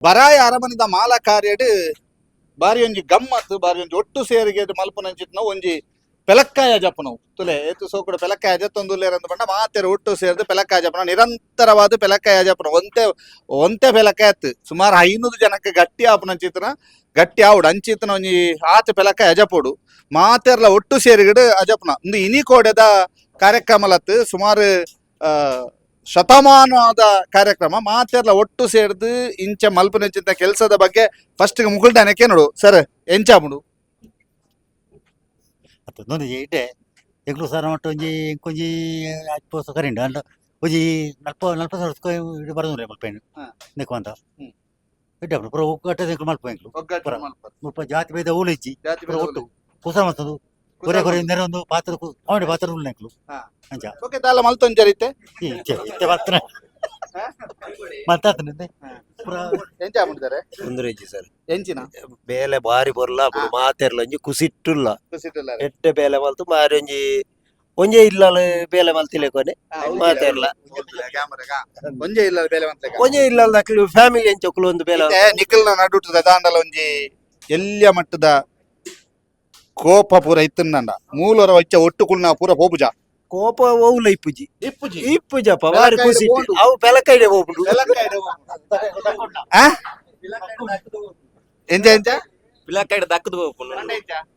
ಬರಾಯ ಅರಮನೆದ ಮಾಲ ಕಾರ್ಯಡ್ ಬಾರಿ ಒಂಜಿ ಗಮ್ಮತ್, ಬಾರಿ ಒಂಜಿ ಒಟ್ಟು ಸೇರಿಗೆ ಮಲ್ಪುನಂಚಿತ್ನ ಒಂಜಿ ಪೆಲಕ್ಕಾಯ ಜಪ್ಪುನವು. ತುಲೆ ಏತು ಸೋಕುಡು ಪೆಲಕ್ಕಾಯ ಜತ್ತೊಂದುಲ್ಲೇರಂದು ಪಂಡ ಮಾತೆರ್ ಒಟ್ಟು ಸೇರ್ದು ಪೆಲಕ್ಕಾಯ ಜಪ್ಪುನ, ನಿರಂತರವಾದ ಪೆಲಕ್ಕಾಯ ಜಪ್ಪುನ. ಒಂತೆ ಒಂತೆ ಪೆಲಕ್ಕಾಯ ಅತ್ತು, ಸುಮಾರು 500 ಜನಕ್ಕೆ ಗಟ್ಟಿ ಆಪುನಂಚಿತ್ನ, ಗಟ್ಟಿ ಆವಡು ಅಂಚಿತ್ನ ಒಂಜಿ ಆತ ಪೆಲಕ್ಕಾಯ ಅಜಪೋಡು. ಮಾತೆರ್ಲ ಒಟ್ಟು ಸೇರಿಗಡು ಅಜಪುನ. ಇಂದು ಇನಿ ಕೋಡೆದ ಕಾರ್ಯಕ್ರಮಲತ್ತು, ಸುಮಾರು ಶತಮಾನದ ಕಾರ್ಯಕ್ರಮ. ಮಾತೆರ್ಲ ಒಟ್ಟು ಸೇರ್ದು ಇಂಚ ಮಲ್ಪುನಂಚಿತ್ತ ಕೆಲಸದ ಬಗ್ಗೆ ಫಸ್ಟ್ ಮುಗುಲ್ಡಾನೆ ನೋಡು ಸರ್, ಎಂಚಾಪುಂಡು? ಅತ್ತ ಒಂಜಿ ಇಡ್ಡೆ ಎಂಕ್ಲು ಸರ್ ಮಟ್ಟ ಒಂಜಿ ಒಂಜಿ ಅಜ್ಪೋಸ ಕರಿಂಡ ಅಂಡ ಒಂಜಿ ನಲ್ಪ ನಲ್ಪ ಸಾವಿರ ಇಡು ಬರೋದು ಮಲ್ಪೇನು. ನೆಕ್ಕು ಅಂತ. ಇಡ್ಡೆ ಅಪ್ಪು ಪೂರ ಒಗ್ಗಟ್ಟದ ಎಂಕ್ಲು ಮಲ್ಪ ಎಂಕ್ಲು ಒಗ್ಗಟ್ಟು ಪೂರ. ಮಲ್ಪರು. ಮುಲ್ಪ ಜಾತಿ ಭೇದ ಓಲು ಇಜ್ಜಿ. ಜಾತಿ ಪೂರ ಭೇದ. ಒಟ್ಟು ಕುಸಲ್ ಮಲ್ತೊಂದು ಕೊರೆ ಕೊರೆ ನೆರೊಂದು ಪಾತ್ರ ಕಾಮಿಡಿ ಪಾತ್ರ ಉಳ್ಳು ಎಂಕ್ಲು. ಅಂಚ. ಓಕೆ, ದಾಲ ಮಲ್ತೊಂಜರಿತ್ತೆ? ಈ ಇತ್ತೆ ಇತ್ತೆ ಬರ್ತನೆ ಮಲ್ತಾತನೆ ಪೂರ. ಎಂಚ ಆಪುಂಡು? ತೊಂದರೆ ಸರ್. ಎಂಚಿನ? ಬೇಲೆ ಬಾರಿ ಬೊರ್ಲ ಅಪುಡು. ಮಾತೆರ್ಲ ಒಂಜಿ ಕುಸಿಟ್ಟುಲ್ಲ. ಖುಷಿಟುಲ್ಲ. ಎಡ್ಡೆ ಬೇಲೆ ಮಲ್ತು ಮಾರಿ ಒಂಜಿ ಒಂಜೆ ಇಲ್ಲಲ್ ಬೇಲೆ ಮಲ್ತಿಲೆಕೊನೆ ಮಾತೆರ್ಲ. ಒಂಜೆ ಇಲ್ಲ ಬೇಲೆ ಮಲ್ತಲೆಕ. ಒಂಜೆ ಇಲ್ಲಲ್ ದಕ್ಲು ಫ್ಯಾಮಿಲಿ ಎಂಚೊಕ್ಲು ಒಂದು ಬೇಲೆ. ಇತ್ತೆ ನಿಖಲ್ನ ನಡುಟುದ ದಾಂಡಲ ಒಂಜಿ ಎಲ್ಯ ಮಟ್ಟದ ಕೋಪ ಪೂರ ಇತ್ತಂಡ ಮೂಲರ ವಚ್ಚ ಒಟ್ಟು ಕುಲ್ನ ಪೂರ ಪೋಪುಜ? ಕೋಪ ಒವ್ಲ ಇಪ್ಪುಜಿ. ಇಪ್ಪುಜಿ. ಇಪ್ಪುಜಪ್ಪ, ಬಾರಿ ಪೆಲಕಾಯಿಡೆ ಖುಷಿ. ಪೋಂಡು. ಅವು ಪೆಲಕೈಡೆ ಹೋಗ್ಬಿಡು. ಆ? ಎಂಚ ಎಂಚ? ಪಿಲಾಕೈಡ್ ದಕ್ಕದು ಹೋಗ್ಪುಂಡು.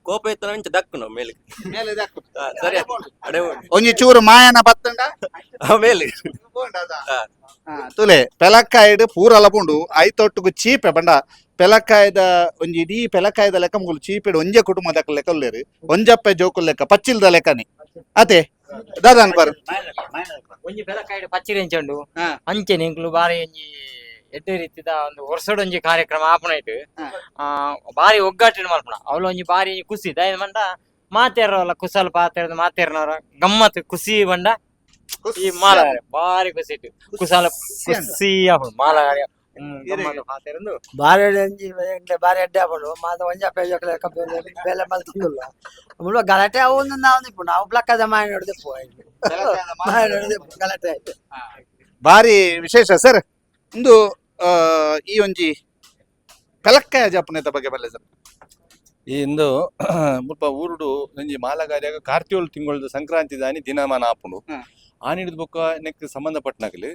ಕೋಪ ಇತ್ತನ ಇಂಚ ದಕ್ಕುನು ಮೇಲೆ. ಸರಿ, ಅಡೆ ಹೋಗು. ಒಂಜಿ ಚೂರು ಮಾಯನ ಬತ್ತಂಡ? ಆ, ಮೇಲೆ. ತುಲೆ, ಪೆಲಕ್ಕಾಯ್ಡ್ ಪೂರಲ ಪುಂಡು. ಐತೊಟ್ಟುಗು ಚೀಪೆ ಪಂಡ ಪೆಲಕ್ಕಾಯ್ದ ಒಂಜಿ ಇಡೀ ಪೆಲಕ್ಕಾಯ್ದ ಲೆಕ್ಕ ಮುಗುಲು ಚೀಪೆಡ್ ಒಂಜೆ ಕುಟುಂಬದ ಲೆಕ್ಕ ಉಲ್ಲೇರು, ಒಂಜಪ್ಪೆ ಜೋಕುಲ್ ಲೆಕ್ಕ, ಪಚ್ಚಿಲ್ದ ಲೆಕ್ಕನೆ ಅತೆ ದಾದಾನ್ ಬರ್. ಒಂಜಿ ಪೆಲಕಾಯಿಡ್ ಪಚ್ಚಿರಿ ಎಂಚುಂಡು ಅಂಚೆನೆ ಎಂಕ್ಲು ಬಾರಿ ಒಂಜಿ ಎಡ್ಡೆ ರೀತಿದ ಒಂದು ವರ್ಷಡ್ ಒಂಜಿ ಕಾರ್ಯಕ್ರಮ ಆಪುನೈಟ್ ಬಾರಿ ಒಗ್ಗಟ್ಟಿನ ಮಲ್ಪುನ. ಅವ್ಲ ಒಂಜಿ ಬಾರಿ ಖುಷಿ. ದಾಯೆ ಪಂಡ ಮಾತೆರವಲ್ಲ ಕುಸಲ್ ಪಾತೆರ್ದ ಮಾತೆರ್ನವರ ಗಮ್ಮತ್ ಖುಷಿ ಪಂಡ ಈ ಮಾಲ ಬಾರಿ ಖುಷಿ ಇಟ್ಟು ಕುಸಲ ಖುಷಿ ಆಪುಂಡು ಮಾಲ ಗಮ್ಮತ್ ಪಾತೆರಂದು. ಬಾರಿ ಒಂಜಿ ಎಂಕ್ಲೆ ಬಾರಿ ಎಡ್ಡೆ ಆಪುಂಡು. ಮಾತ ಒಂಜಿ ಅಪ್ಪೆ ಜೋಕ್ಲೆ ಕಬ್ಬು ಬೇಲೆ ಮಲ್ತೊಂದುಲ್ಲ. ಮುಲ್ಪ ಗಲಾಟೆ ಅವೊಂದು ನಾವು ಇಪ್ಪು ನಾವು ಪ್ಲಕ್ಕದ ಮಾಯ ನೋಡ್ದಿಪ್ಪು, ಮಾಯ ನೋಡ್ದಿಪ್ಪು ಗಲಾಟೆ ಆಯ್ತು. ಬಾರಿ ವಿಶೇಷ ಸರ್. ಒಂದು ಈ ಒಂಜಿ ಪೆಲಕ್ಕಾಯ ಜಪ್ಪುನೆತ ಬಗ್ಗೆ ಬಲ್ಲೆ ಸರ್. ಈ ಇಂದು ಮುಲ್ಪ ಊರುಡು ಒಂಜಿ ಮಾಲಗಾರಿಯಾಗ ಕಾರ್ತಿಯೋಳು ತಿಂಗಳದ ಸಂಕ್ರಾಂತಿ ದಾನಿ ದಿನಮಾನ ಆಪುಂಡು. ಆನಿಡ್ದು ಬೊಕ್ಕ ನೆಕ್ ಸಂಬಂಧಪಟ್ಟನಕ್ಲಿ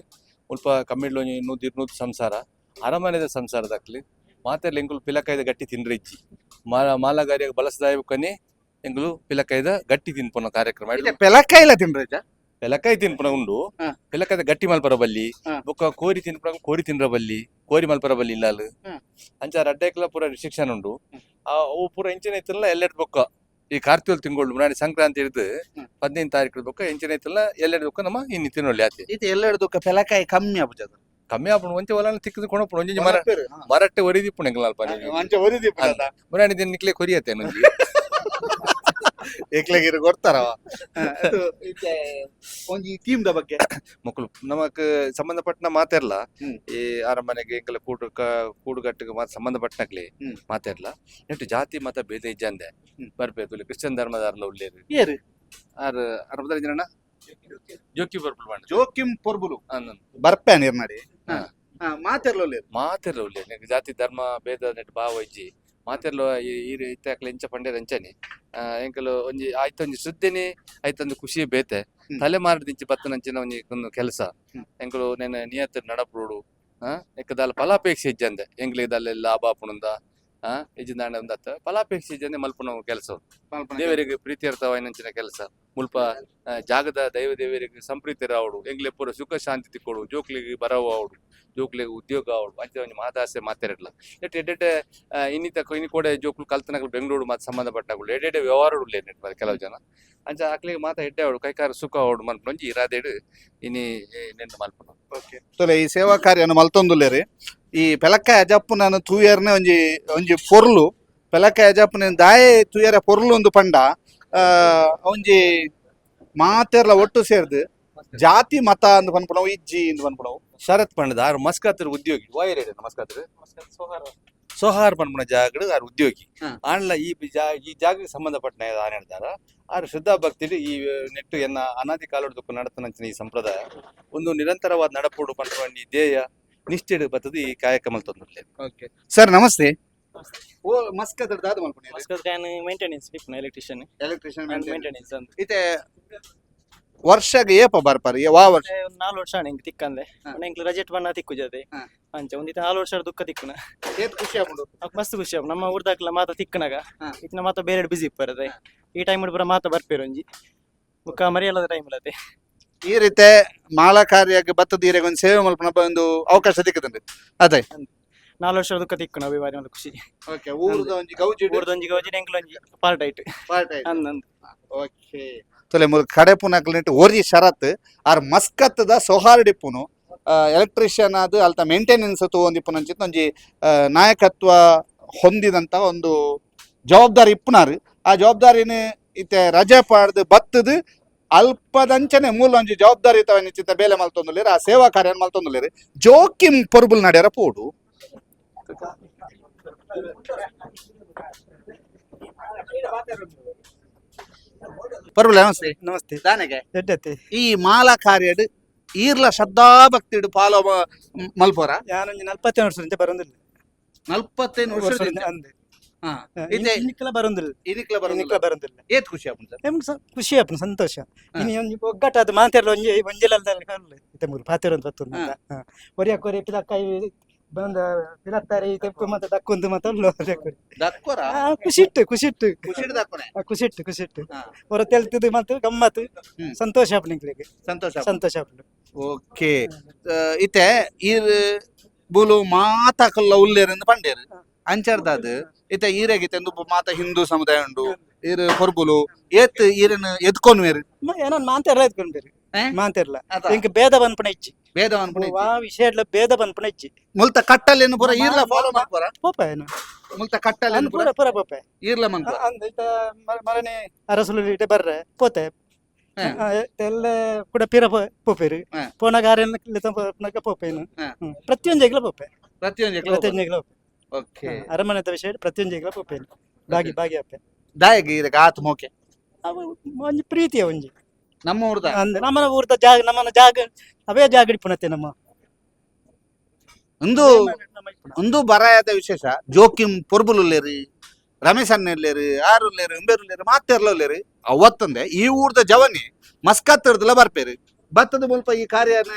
ಮುಲ್ಪ ಕಮ್ಮಿಡ್ಲು ಒಂಜಿ 100 200 ಸಂಸಾರ ಅರಮನೆದ ಸಂಸಾರದಕ್ಲಿ ಮಾತೆರ್ಲ ಎಂಕುಲು ಪಿಲಕಾಯ್ದ ಗಟ್ಟಿ ತಿಂದ್ರೆ ಇಜ್ಜಿ. ಮಾಲಗಾರಿಯಾಗ ಬಲಸದಾಯ ಬೊಕ್ಕನೆ ಎಂಕುಲು ಪಿಲಕಾಯ್ದ ಗಟ್ಟಿ ತಿನ್ಪುನ ಕಾರ್ಯಕ್ರಮ. ಇತ್ತೆ ಪೆಲಕ್ಕಾಯಿಲ ತಿನ್ರೆ? ಪೆಲಕಾಯಿ ತಿನ್ಪುನ ಉಂಡು. ಪಿಲಕಾಯ್ದ ಗಟ್ಟಿ ಮಲ್ಪರ ಬಲ್ಲಿ. ಬೊಕ್ಕ ಕೋರಿ ತಿನ್ಪುನ, ಕೋರಿ ತಿನ್ರ ಬಲ್ಲಿ, ಕೋರಿ ಮಲ್ಪರ ಬಲ್ಲಿ ಇಲ್ಲಾಲು. ಅಂಚ ರಡ್ಡೆಕ್ಲ ಪೂರ ರಿಸ್ಟ್ರಿಕ್ಷನ್ ಉಂಡು. ಅವು ಪೂರ ಎಂಚಿನ ಇತ್ತಲ್ಲ ಎಲ್ಲೆಡ್ ಬೊಕ್ಕ ಈ ಕಾರ್ತಿಯೋಲ್ ತಿಂಗಳು ಮುನಾಡಿ ಸಂಕ್ರಾಂತಿ ಹಿಡ್ದು 15 ತಾರೀಕು ಬೊಕ್ಕ ಎಂಚಿನ ಇತ್ತಲ್ಲ ಎಲ್ಲೆಡ್ ಬೊಕ್ಕ ನಮ್ಮ ಇನ್ನು ತಿನ್ನೊಳ್ಳಿ ಆತಿ. ಇತ್ತೆ ಎಲ್ಲೆಡ್ ದುಕ್ಕ ಪೆಲಕಾಯಿ ಕಮ್ಮಿ ಆಪುಜ? ಕಮ್ಮಿ ಆಪುಂಡು. ಒಂಚೆ ಒಲನ ತಿಕ್ಕದು ಕೊಣಪುಂಡು. ಒಂಜಿ ಮರ ಮರಟ್ಟೆ ಒರಿದಿಪ್ಪುಂಡು ಎಂಕಲ್ ಅಲ್ಪ. ಅಂಚ ಒರಿದಿಪ್ಪುಂಡು. ಮುನಾಡಿ ದಿನ ನಿಕ್ಲೆ ಕೊರಿಯತ್ತೆ ಒಂಜಿ. ಏಕ್ಲೆಗಿರು ಕೊಡ್ತಾರವ. ಇತ್ತೆ ಒಂಜಿ ಟೀಮ್ the ಬಗ್ಗೆ. ಮಕ್ಕಳು ನಮಕ್ ಸಂಬಂಧಪಟ್ಟನ ಮಾತೆರ್ಲ ಈ ಅರಮನೆಗೆ ಎಂಕಲ ಕೂಡು ಕೂಡುಗಟ್ಟಿಗೆ ಮಾತ್ರ ಸಂಬಂಧಪಟ್ಟನಕ್ಲೆ ಮಾತೆರ್ಲ ನೆಟ್ಟು ಜಾತಿ ಮತ ಭೇದ ಇಜ್ಜಂದೆ ಬರ್ಬೇಕು. ಇಲ್ಲಿ ಕ್ರಿಶ್ಚಿಯನ್ ಧರ್ಮದಾರ್ಲ ಉಳ್ಳೇರು. ಏರು? ಆರ್ ಅರ್ಬದ ಜನ ಜೋಕಿ ಬರ್ಪುಲ್ ಪಂಡ. ಜೋಕಿಂ ಪೊರ್ಬುಲು. ಅಂದ್. ಬರ್ಪೆ ನೀರ್ನಡಿ. ಮಾತೆರ್ಲ ಉಲ್ಲೇರು. ಮಾತೆರ್ಲ ಉಳ್ಳೇರು. ನೆಕ್ ಜಾತಿ ಧರ್ಮ ಭೇದ ನೆಟ್ ಭಾವ ಇಜ್ಜಿ. ಮಾತೆರ್ಲ ಈ ಇತ್ತೆ ಅಕ್ಲೆ ಎಂಚ ಪಂಡೇರ್ ಅಂಚನೆ. ಎಂಕಲು ಒಂಜಿ ಆಯ್ತೊಂಜಿ ಶ್ರದ್ಧೆನೆ ಆಯ್ತೊಂದು ಖುಷಿ ಬೇತೆ. ತಲೆ ಮಾರದಿಂಚಿ ಬತ್ತನಂಚಿನ ಒಂಜಿ ಒಂದು ಕೆಲಸ. ಎಂಕಲು ನೆನ ನಿಯತ್ ನಡಪುಡು ಎಕ್ಕದಾಲ ಫಲಾಪೇಕ್ಷೆ ಇಜ್ಜಂದೆ, ಎಂಕ್ಲಿಗೆ ದಾಲ ಲಾಭ ಆಪುಣುಂದ ಇಜ್ಜಿಂದಾಂಡ ಒಂದತ್ತ ಫಲಾಪೇಕ್ಷೆ ಇಜ್ಜಂದೆ ಮಲ್ಪುನ ಕೆಲಸ, ದೇವರಿಗೆ ಪ್ರೀತ್ಯರ್ಥವಾಯಿನಂಚಿನ ಕೆಲಸ. ಮುಲ್ಪ ಜಾಗದ ದೈವ ದೇವರಿಗೆ ಸಂಪ್ರೀತಿರಾವಡು, ಎಂಕ್ಲೆ ಪೂರ ಸುಖ ಶಾಂತಿ ತಿಕ್ಕೊಡು, ಜೋಕ್ಲಿಗೆ ಬರವು ಆವಡು, ಜೋಕ್ಲಿಗೆ ಉದ್ಯೋಗ ಆವಡು ಅಂಚ ಒಂಜಿ ಮಾತಾಸೆ ಮಾತೆರಡ್ಲ. ನೆಟ್ ಎಡ್ಡೆಡ್ಡೆ ಇನ್ನಿತ ಇನಿ ಕೂಡ ಜೋಕ್ಲು ಕಲ್ತನಕಲು ಬೆಂಗಳೂರು ಮಾತು ಸಂಬಂಧಪಟ್ಟನಕುಲು ಎಡ್ಡೆಡ್ಡೆ ವ್ಯವಹಾರ ಉಲ್ಲೇರ್ ನೆಟ್ ಕೆಲವು ಜನ. ಅಂಚ ಅಕ್ಲಿಗೆ ಮಾತ ಎಡ್ಡೆ ಆವಡು, ಕೈಕಾರ ಸುಖ ಆವಡು ಮನ್ಪುನ ಒಂಜಿ ಇರಾದೆಡ್ ಇನಿ ನೆಂಡು ಮಲ್ಪುನ. ತೊಲೆ, ಈ ಸೇವಾ ಕಾರ್ಯನ ಮಲ್ತೊಂದುಲ್ಲೇರಿ. ಈ ಪೆಲಕ್ಕಾಯ ಅಜಪ್ಪುನನ್ ತೂಯರ್ನೆ ಒಂಜಿ ಒಂಜಿ ಪೊರ್ಲು. ಪೆಲಕ್ಕಾಯ ಅಜಪ್ಪುನ ದಾಯೆ ತೂಯರ ಪೊರ್ಲು ಒಂದು ಪಂಡ ಒಂಜಿ ಮಾತೆರ್ಲ ಒಟ್ಟು ಸೇರ್ದು ಜಾತಿ ಮತ ಅಂದ್ ಪನ್ಪುನವು ಇಜ್ಜಿ ಇಂದ್ ಪನ್ಪುನವು. ಶರತ್ ಪಂಡದ ಆರು ಮಸ್ಕಾತ್ರ ಉದ್ಯೋಗಿ. ವಾಯರ್ ಮಸ್ಕಾತ್ರ ಸೋಹಾರ್ ಪನ್ಪುನ ಜಾಗಡ್ ಆರ್ ಉದ್ಯೋಗಿ. ಆಂಡ್ಲ ಈ ಈ ಜಾಗಕ್ಕೆ ಸಂಬಂಧಪಟ್ಟ ಆರ್ ಹೇಳ್ತಾರ, ಆರ್ ಶ್ರದ್ಧಾ ಭಕ್ತಿಡ್ ಈ ನೆಟ್ಟು ಎನ್ನ ಅನಾದಿ ಕಾಲದ ನಡತನಂಚಿನ ಈ ಸಂಪ್ರದಾಯ ಒಂದು ನಿರಂತರವಾದ ನಡಪೋಡು ಪನ್ಪುನ ಈ ಧ್ಯೇಯ. ನಿಷ್ಠೆಡ್ ಬತ್ತದ ಈ ಕಾಯಕ ಮಲ್ತೊಂದುಲ್ಲೆ. ಓಕೆ ಸರ್, ನಮಸ್ತೆ. ಓ ಮಸ್ಕತ್ ದಾದ ಮಲ್ಪುನಿ? ಮಸ್ಕತ್ ಮೇಂಟೆನೆನ್ಸ್ ಇಪ್ಪುನ, electrician. Electrician. Maintenance ಅಂದ್. ಇತ್ತೆ ವರ್ಷಗ್ ಏಪ ಬರ್ಪಾರ, ವಾ ವರ್ಷ? ಒಂದು 4 ವರ್ಷ ಎಂಕ್ ತಿಕ್ಕಂದೆ. ಎಂಕ್ಲು ರಜೆಟ್ ಬಣ್ಣ ತಿಕ್ಕು ಜತೆ. ಅಂಚ ಒಂದಿತ್ತ 4 ವರ್ಷ ದುಃಖ ತಿಕ್ಕುನ. ಏತ್ ಖುಷಿ ಆಪುಂಡು? ಅಕ್ ಮಸ್ತ್ ಖುಷಿ ಆಪುಂಡು ನಮ್ಮ ಊರ್ದಾಕ್ಲ ಮಾತ ತಿಕ್ಕನಾಗ. ಇತ್ತಿನ ಮಾತ ಬೇರೆ ಬಿಸಿ ಇಪ್ಪರದೆ, ಈ ಟೈಮ್ ಪೂರ ಮಾತ ಬರ್ಪೇರು ಒಂಜಿ ಬೊಕ್ಕ ಮರಿಯಲ್ಲದ ಟೈಮ್ ಇಲ್ಲತೆ. ಈ ರೀತಿ ಮಾಲ ಕಾರ್ಯಕ್ಕೆ ಬತ್ತದ ಈರೆಗ್ ಒಂದು ಸೇವೆ ಮಲ್ಪುನ ಒಂದು ಅವಕಾಶ ತಿಕ್ಕುದುಂಡು ಅದೇ. 4 ವರ್ಷ ದುಃಖ ತಿಕ್ಕುನ, ಅವಿ ಬಾರಿ ಒಂದು ಖುಷಿ. ಓಕೆ, ಊರುದ ಒಂಜಿ ಗೌಜಿ. ಊರ್ದೊಂಜಿ ಗೌಜಿ, ಎಂಕ್ಲ ಒಂಜಿ ಪಾರ್ಟ್ ಐಟ್ ಅಂದ್ ಅಂದ್. ಓಕೆ, ತೊಲೆ ಮೂರು ಕಡೆಪುನಕ್ಲೆಟ್ ಒರಿ ಶರತ್ ಆರ್ ಮಸ್ಕತ್ತದ ಸೌಹಾರ್ಡಿಪ್ಪುನು ಎಲೆಕ್ಟ್ರಿಷಿಯನ್ ಆದ್ ಅಲ್ತ ಮೇಂಟೆನೆನ್ಸ್ ತೂವೊಂದಿಪ್ಪುನಂಚಿತ್ತ ಒಂಜಿ ನಾಯಕತ್ವ ಹೊಂದಿದಂತ ಒಂದು ಜವಾಬ್ದಾರಿ ಇಪ್ಪುನಾರು. ಆ ಜವಾಬ್ದಾರಿನ ಇತ್ತೆ ರಜೆ ಪಾಡ್ದು ಬತ್ತದು ಅಲ್ಪದಂಚನೆ ಮೂಲ ಒಂಜಿ ಜವಾಬ್ದಾರಿ ನಿಶ್ಚಿತ ಬೇಲೆ ಮಲ್ತೊಂದುಲ್ಲೆರ್, ಆ ಸೇವಾ ಕಾರ್ಯ ಮಲ್ತೊಂದುಲ್ಲೆರ್. ಜೋಕಿಂ ಪೊರ್ಬುಲ್ ನಡ್ಯರ ಪೋಡು. ಪರ್ಬುಲ್, ನಮಸ್ತೆ. ನಮಸ್ತೆ. ದಾನೆಗೆ? ಎಡ್ಡತ್ತೆ. ಈ ಮಾಲಾ ಕಾರ್ಯಡ್ ಈರ್ಲ ಶ್ರದ್ಧಾ ಭಕ್ತಿಡ್ ಪಾಲೋ ಮಲ್ಪೋರ? ಯಾನೊಂಜಿ 45 ವರ್ಷ ಬರೋದಿಲ್ಲ. 45 ವರ್ಷ? ಅಂದೆ. ಇತ್ತೆ ಇನ್ನಿಕ್ಲ ಬರೋದಿಲ್ಲ. ಇನಿಕ್ಲ ಬರೋದಿಲ್ಲ? ಇನ್ನಿಕ್ಲ ಬರೋದಿಲ್ಲ. ಏತ್ ಖುಷಿ ಆಪುಂಡು ಸರ್? ನಮ್ಗೆ ಖುಷಿ ಆಪುಂಡು, ಸಂತೋಷ. ಇನಿ ಒಂಜಿ ಒಗ್ಗಟ್ಟಾದ ಮಾತೆರ್ಲ ಒಂಜಿ ಒಂಜಿಲಲ್ದ ಇತ್ತೆ ಮೂಲು ಪಾತೆರೊಂದು ಬತ್ತುಂಡು. ಒರಿಯ ಕೊರಿ ಪಿಲಕ್ಕಾಯಿ ಬಂದ ಪಿಲತ್ತಾರೆ ತೆಪ್ಪು ಮತ್ತೆ ದಕ್ಕೊಂದು ಮತ್ತೆ ಉಳ್ಳು ಒರಿಯ ಕೊರಿ. ದಕ್ಕೊರ? ಖುಷಿ ಇಟ್ಟು ಖುಷಿ ಇಟ್ಟು. ಖುಷಿಡ್ ದಕ್ಕೊನೆ. ಖುಷಿ ಇಟ್ಟು ಖುಷಿ ಇಟ್ಟು. ಹೊರ ತೆಲ್ತದು ಮತ್ತೆ ಗಮ್ಮತ್ತು. ಸಂತೋಷ ಆಪುಂಡು ಎಂಕ್ಲೆಗ್. ಸಂತೋಷ ಆಪುಂಡು. ಸಂತೋಷ ಆಪುಂಡು. ಓಕೆ, ಇತ್ತೆ ಈರ್ ಬೂಲು ಮಾತಾಕಲ್ಲ ಉಲ್ಲೇರ್ ಪಂಡೇರು ಅಂಚರ್ದಾದ್ ಇತ್ತೆ ಈರೆಗಿತ್ತೆ ಒಂದು ಮಾತ ಹಿಂದೂ ಸಮುದಾಯ ಉಂಡು, ಈರ್ ಹೊರ್ಬುಲು ಏತ್ ಈರನ್ ಎದ್ಕೊನ್ವೇರು? ಏನೋ ಮಾಂತೆರ್ಲ ಎತ್ಕೊಂಡ್ಬೇರು. ಏ? ಮಾಂತೆರ್ಲ. ಅದ. ಎಂಕ್ ಭೇದ ಬನ್ಪುಣ ಇಜ್ಜಿ. ಭೇದ ಅನ್ಪುಣ. ವಾ ವಿಷಯ ಭೇದ ಬನ್ಪುಣ ಇಜ್ಜಿ. ಮುಲ್ತ ಕಟ್ಟಲೇನು ಪೂರ ಈರ್ಲ ಫಾಲೋ ಮಾಡ್ಪೋರ? ಪೋಪ ಏನು. ಮುಲ್ತ ಕಟ್ಟಲೇನು ಪೂರ ಪೂರ ಪೋಪೆ. ಈರ್ಲ ಮನ್ಪುರ? ಅಂದ್ ಇತ್ತ ಮರನೆ ಅರಸುಲು ಇಟ್ಟೆ ಬರ್ರೆ ಪೋತೆ. ಎಲ್ಲ ಕೂಡ ಪಿರ ಪೋಪೇರು. ಪೋನಾಗ ಆರೆಲ್ಲ ಪೋಪೇನು. ಪ್ರತಿಯೊಂದು ಜಗ್ಲ ಪೋಪೆ. ಪ್ರತಿಯೊಂದು? ಪ್ರತಿಯೊಂದು ಜಗ್ಲ ಪೋಪೆ. ಓಕೆ. ಅರಮನೆದ ವಿಷಯ ಪ್ರತಿಯೊಂದು ಜಗ್ಲ ಪೋಪೇನು, ಬಾಗಿ ಬಾಗಿ ಅಪ್ಪೆ. ದಾಯಗ್ ಈರೆಗ್ ಆತ್ ಮೋಕೆ? ಅವು ಒಂಜಿ ಪ್ರೀತಿಯ ಒಂಜಿ. ನಮ್ಮ ಊರ್ದ. ಅಂದ್ ನಮ್ಮನ ಊರ್ದ ಜಾಗ, ನಮ್ಮನ ಜಾಗ ಅವೇ ಜಾಗ ಇಪ್ಪುನತ್ತೆ ನಮ್ಮ. ಒಂದು ಒಂದು ಬರಾಯದ ವಿಶೇಷ ಜೋಕಿಂ ಪೊರ್ಬುಲುಲ್ಲೇರಿ, ರಮೇಶ್ ಅಣ್ಣೆಲ್ಲೇರು, ಆರುಲ್ಲೇರು, ಇಂಬೇರುಲ್ಲೇರು, ಮಾತೆರ್ಲುಲ್ಲೇರು. ಅವತ್ತಂದೆ ಈ ಊರ್ದ ಜವನಿ ಮಸ್ಕತ್ ಇರ್ದಲ ಬರ್ಪೇರು, ಬತ್ತದ ಮುಲ್ಪ ಈ ಕಾರ್ಯನ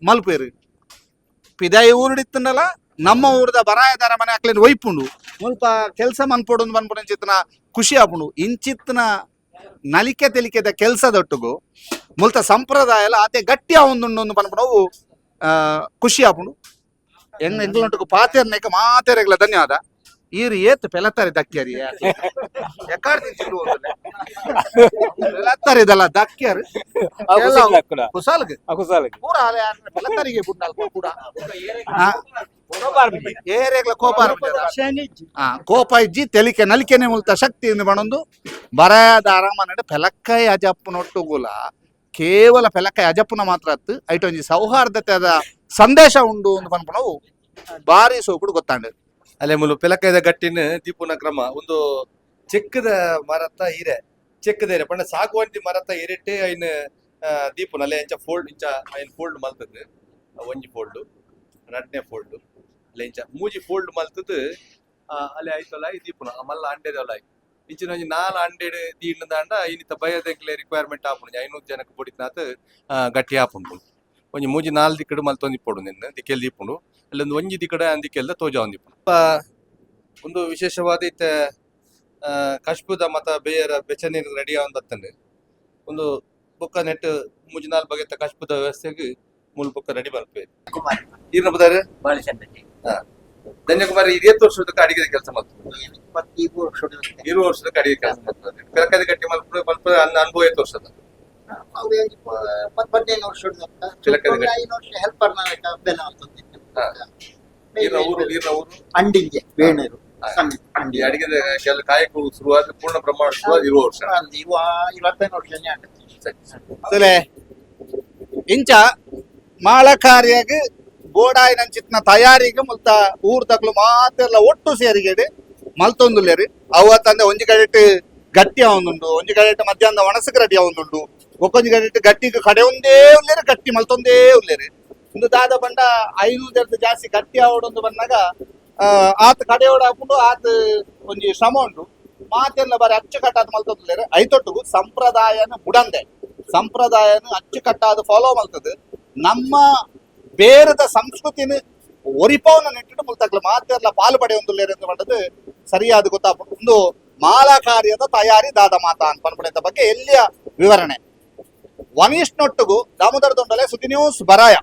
ಮಲ್ಪೇರು. ಪಿದಾಯಿ ಊರುಡಿತ್ತನಲ್ಲ ನಮ್ಮ ಊರ್ದ ಬರಾಯದಾರ ಮನೆ ಅಕ್ಲೇನು ಒಯ್ಪುಂಡು ಮುಲ್ಪ ಕೆಲಸ ಮನ್ಪೊಡು ಮನ್ಪುಂಡು ಇಂಚಿತ್ತನ ಖುಷಿ ಆಪುಂಡು. ಇಂಚಿತ್ತನ ನಲಿಕೆ ತೆಲಿಕೆದ ಕೆಲಸದೊಟ್ಟುಗು ಮುಲ್ತ ಸಂಪ್ರದಾಯ ಎಲ್ಲ ಆತೆ ಗಟ್ಟಿ ಆವೊಂದುಂಡು ಪನ್ಪುನವು ಖುಷಿ ಆಪುಂಡು. ಎಂಗ್ ಎಂಗ್ಲೊಟ್ಟುಗು ಪಾತೆರ್ನೇಕ ಮಾತೆರೆಗ್ಲ ಧನ್ಯವಾದ. ಈರು ಏತ್ ಪೆಲತ್ತಾರೆ ದಕ್ಕಿಯರಿ ಪೆಲತ್ತಾರೆ ಇದಲ್ಲ ದಕ್ಕಿಯರು ಕುಸಾಲ್ಗ್ ಪೂರ ಅಲೆ ಪೆಲತ್ತರಿಗೆ ಬುಡ್ನಲ್ಪ ಕೂಡ ಏರೆಗ್ಲ ಕೋಪ ಕೋಪ ಇಜ್ಜಿ, ತೆಲಿಕೆ ನಲಿಕೆನೆ ಮುಲ್ತ ಶಕ್ತಿ ಇಂದು ಬಣೊಂದು ಬರಾಯದ ಅರಮನೆಡ್ ಪೆಲಕ್ಕಾಯಿ ಅಜಪ್ಪುನೊಟ್ಟುಗುಲ ಕೇವಲ ಪೆಲಕ್ಕಾಯಿ ಅಜಪ್ಪುನ ಮಾತ್ರ ಅತ್ತು ಐಟ್ ಒಂಜಿ ಸೌಹಾರ್ದತೆದ ಸಂದೇಶ ಉಂಡು ಅಂದ್ ಪನ್ಪುನವು ಬಾರಿ ಸೋಕುಡು ಗೊತ್ತಾಂಡ್. ಅಲ್ಲೇ ಮುಲು ಪೆಲಕಾಯ್ದ ಗಟ್ಟಿನ ದೀಪುನ ಕ್ರಮ ಒಂದು ಚೆಕ್ಕದ ಮರತ್ತ ಹಿರೆ ಚೆಕ್ಕದ ಹಿರೆ ಪಂಡ ಸಾಗುವಂತಿ ಮರತ್ತ ಹಿರೆಟ್ಟೆ ಐನ್ ದೀಪುನ ಅಲ್ಲೇ ಇಂಚ ಫೋಲ್ಡ್ ಇಂಚ ಐನ್ ಫೋಲ್ಡ್ ಮಲ್ತದ್ದು ಒಂಜಿ ಫೋಲ್ಡ್, ರಡ್ನೇ ಫೋಲ್ಡ್, ಅಲ್ಲೇ ಇಂಚ ಮೂಜಿ ಫೋಲ್ಡ್ ಮಲ್ತದ್ದು. ಅಲ್ಲೇ ಆಯ್ತಲ್ಲ ಈ ದೀಪುನ ಮಲ್ಲ ಅಂಡೆದಲ್ಲ ಇಂಚಿನ ಒಂಜಿ ನಾಲ್ ಅಂಡೆಡ್ ದೀಂಡ ದಾಂಡ ಇನ್ನಿತ ಬಯದೆಂಕ್ಲೆ ರಿಕ್ವೈರ್ಮೆಂಟ್ ಆಪುಂಡು 500 ಜನಕ್ಕೆ ಪೊಡಿತ್ನಾತ್ ಗಟ್ಟಿ ಆಪುಂಡು. ಒಂಜಿ ಮೂಜಿ ನಾಲ್ ದಿಕ್ಕಡು ಮಲ್ತೊಂದು ಇಪ್ಪೊಡು ನಿನ್ನ ದಿಕ್ಕೆಲ್ ದೀಪುಂಡು ಅಲ್ಲೊಂದು ಒಂಜಿ ದಿಕ್ಕಡೆ ಅಂದಿಕ್ಕೆಲ್ದ ತೋಜ ಒಂದಿಪ್ಪುಂಡು. ಒಂದು ವಿಶೇಷವಾದ ಇತ್ತೆ ಕಶ್ಬುದ ಮತ ಬೇಯರ ಬೆಚ್ಚ ನೀರು ರೆಡಿ ಆವೊಂದು ಬತ್ತಂಡು ಒಂದು ಬೊಕ್ಕ ನೆಟ್ ಮೂಜಿ ನಾಲ್ ಬಗೆತ ಕಶ್ಬುದ ವ್ಯವಸ್ಥೆಗ್ ಮೂಲು ಬೊಕ್ಕ ರೆಡಿ ಬರ್ಪೆ. ಈರ್ನ ಬುದಾರೆ ಧನ್ಯಕುಮಾರ್, ಇದೇ ವರ್ಷದ ಅಡಿಗೆ ಕೆಲಸ ಮಾಡ್ತಾರೆ? 20 ವರ್ಷದ ಅಡಿಗೆ ಕೆಲಸ ಮಾಡ್ತಾರೆ. ಪೆಲಕಾಯಿ ಗಟ್ಟಿ ಮಲ್ಪ ಮಲ್ಪ ಅನ್ನ ಅನುಭವ ಏತ್ ವರ್ಷದ? ಪೆಲಕಾಯಿ ಗಟ್ಟಿ. ಈರ್ನ ಊರು? ಈರ್ನ ಊರು? ಅಂಡಿಗೆ ಬೇಣೂರು. ಈ ಅಡಿಗೆ ಕೆಲ ಕಾಯಕ ಶುರುವಾದ ಪೂರ್ಣ ಪ್ರಮಾಣ ಶುರುವಾದ 20 ವರ್ಷ. 25 ವರ್ಷ. ತುಲೆ ಇಂಚ ಮಾಳ ಕಾರ್ಯಗ್ ಬೋಡಾಯಿನಂಚಿತ್ನ ತಯಾರಿಗೆ ಮುಲ್ತ ಊರ್ ತಕ್ಲು ಮಾತೆರ್ಲ ಒಟ್ಟು ಸೇರಿಗೆಡ್ ಮಲ್ತೊಂದುಲ್ಲೆರ್. ಅವತ್ತಂದೆ ಒಂಜಿ ಕಡೆಟ್ ಗಟ್ಟಿ ಆವೊಂದುಂಡು, ಒಂಜಿ ಕಡೆಟ್ ಮಧ್ಯಾಹ್ನದ ಒಣಸಕ್ ರೆಡಿ ಆವೊಂದುಂಡು, ಒಕ್ಕೊಂಜಿ ಕಡೆಟ್ ಗಟ್ಟಿಗ್ ಕಡೆ ಒಂದೇ ಉಲ್ಲೆರ್, ಗಟ್ಟಿ ಮಲ್ತೊಂದೇ ಉಲ್ಲೆರ್. ಇಂದು ದಾದ ಪಂಡ 500 ಜಾಸ್ತಿ ಗಟ್ಟಿ ಆವಡೊಂದು ಬಂದಾಗ ಆತ್ ಕಡೆಯೋಡ ಹಾಕೊಂಡು ಆತ್ ಒಂಜಿ ಶ್ರಮ ಉಂಟು. ಮಾತೆಲ್ಲ ಬಾರಿ ಅಚ್ಚುಕಟ್ಟಾದ ಮಲ್ತೊಂದುಲ್ಲೆರ್. ಐತೊಟ್ಟುಗು ಸಂಪ್ರದಾಯನ ಬುಡಂದೆ ಸಂಪ್ರದಾಯನ ಅಚ್ಚುಕಟ್ಟಾದ ಫಾಲೋ ಮಲ್ತದು ನಮ್ಮ ಬೇರದ ಸಂಸ್ಕೃತಿನ ಒರಿಪವನ ನೆಟ್ಟಿಟ್ಟು ಮುಲ್ತಕ್ಲ ಮಾತೆರ್ಲ ಪಾಲು ಪಡೆಯೊಂದುಲ್ಲೆರ್ ಎಂದು ಪಂಡದು ಸರಿಯಾದ ಗೊತ್ತಾಪ. ಒಂದು ಮಾಲಾ ಕಾರ್ಯದ ತಯಾರಿ ದಾದ ಮಾತಾ ಪನ್ಪುನೆತ್ತ ಬಗ್ಗೆ ಎಲ್ಲಿಯ ವಿವರಣೆ. ವನೀಶ್ ನೊಟ್ಟುಗು ದಾಮೋದರ ದೊಂಡಲೆ, ಸುದ್ದಿ ನ್ಯೂಸ್, ಬರಾಯ.